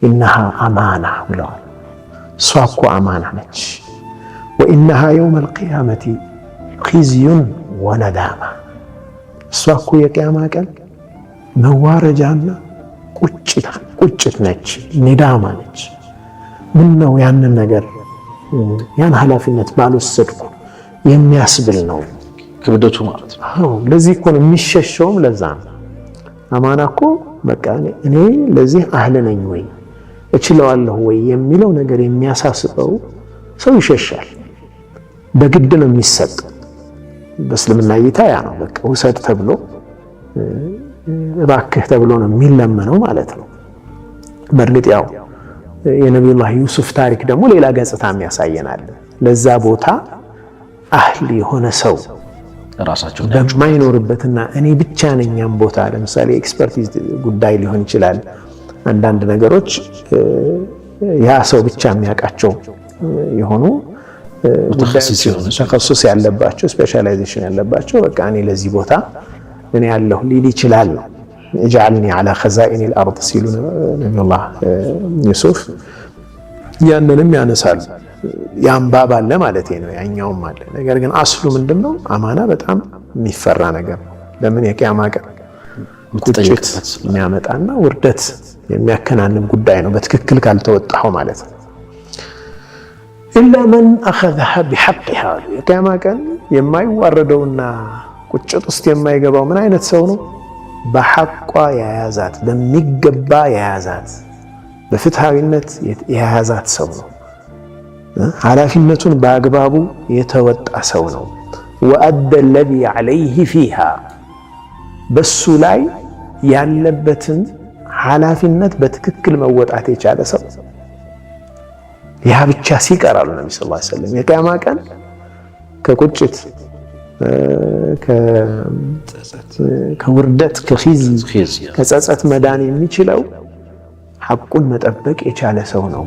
إنها أمانة ብለዋል። እሷ እኮ አማና ነች። وإنها يوم القيامة خزي وندامة፣ እሷ እኮ የቅያማ ቀን መዋረጃና ቁጭት ነች፣ ኒዳማ ነች። ምን ነው ያንን ነገር ያን ኃላፊነት ባልወሰድኩ የሚያስብል ነው ክብደቱ ማለት ነው። ለዚህ እኮ ነው የሚሸሸውም። ለዛ ነው አማና እኮ በቃ እኔ ለዚህ አህል ነኝ ወይ እችለዋለሁ ወይ የሚለው ነገር የሚያሳስበው ሰው ይሸሻል። በግድ ነው የሚሰጥ። በእስልምና እይታ ያ ነው። በቃ ውሰድ ተብሎ እባክህ ተብሎ ነው የሚለመነው ማለት ነው። በእርግጥ ያው የነቢዩላህ ዩሱፍ ታሪክ ደግሞ ሌላ ገጽታ ያሳየናል። ለዛ ቦታ አህል የሆነ ሰው በማይኖርበትና እኔ ብቻ ነኝ ያን ቦታ ለምሳሌ expertise ጉዳይ ሊሆን ይችላል። አንዳንድ ነገሮች ያ ሰው ብቻ የሚያውቃቸው የሆኑ تخصص ያለባቸው specialization ያለባቸው በቃ እኔ ለዚህ ቦታ እኔ ያለሁ ሊል ይችላል ነው። اجعلني على خزائن الأرض ሲሉ ነቢዩላህ ዩሱፍ ያንንም ያነሳሉ። ያንባብ አለ ማለት ነው፣ ያኛውም አለ። ነገር ግን አስሉ ምንድነው? አማና በጣም የሚፈራ ነገር ነው። ለምን የቅያማ ቀን ቁጭት የሚያመጣና ውርደት የሚያከናንብ ጉዳይ ነው፣ በትክክል ካልተወጣኸው ማለት ነው። إلا من أخذها بحقها። የቅያማ ቀን የማይዋረደውና ቁጭት ውስጥ የማይገባው ምን አይነት ሰው ነው? በሐቋ የያዛት፣ በሚገባ የያዛት፣ በፍትሃዊነት የያዛት ሰው ነው። ኃላፊነቱን በአግባቡ የተወጣ ሰው ነው። وأدى الذي عليه فيها፣ በሱ ላይ ያለበትን ኃላፊነት በትክክል መወጣት የቻለ ሰው። ያ ብቻ ሲቀር አሉ ነቢ ስ ሰለም የቅያማ ቀን ከቁጭት፣ ከውርደት፣ ከ خزي፣ ከጸጸት መዳን የሚችለው ሐቁን መጠበቅ የቻለ ሰው ነው።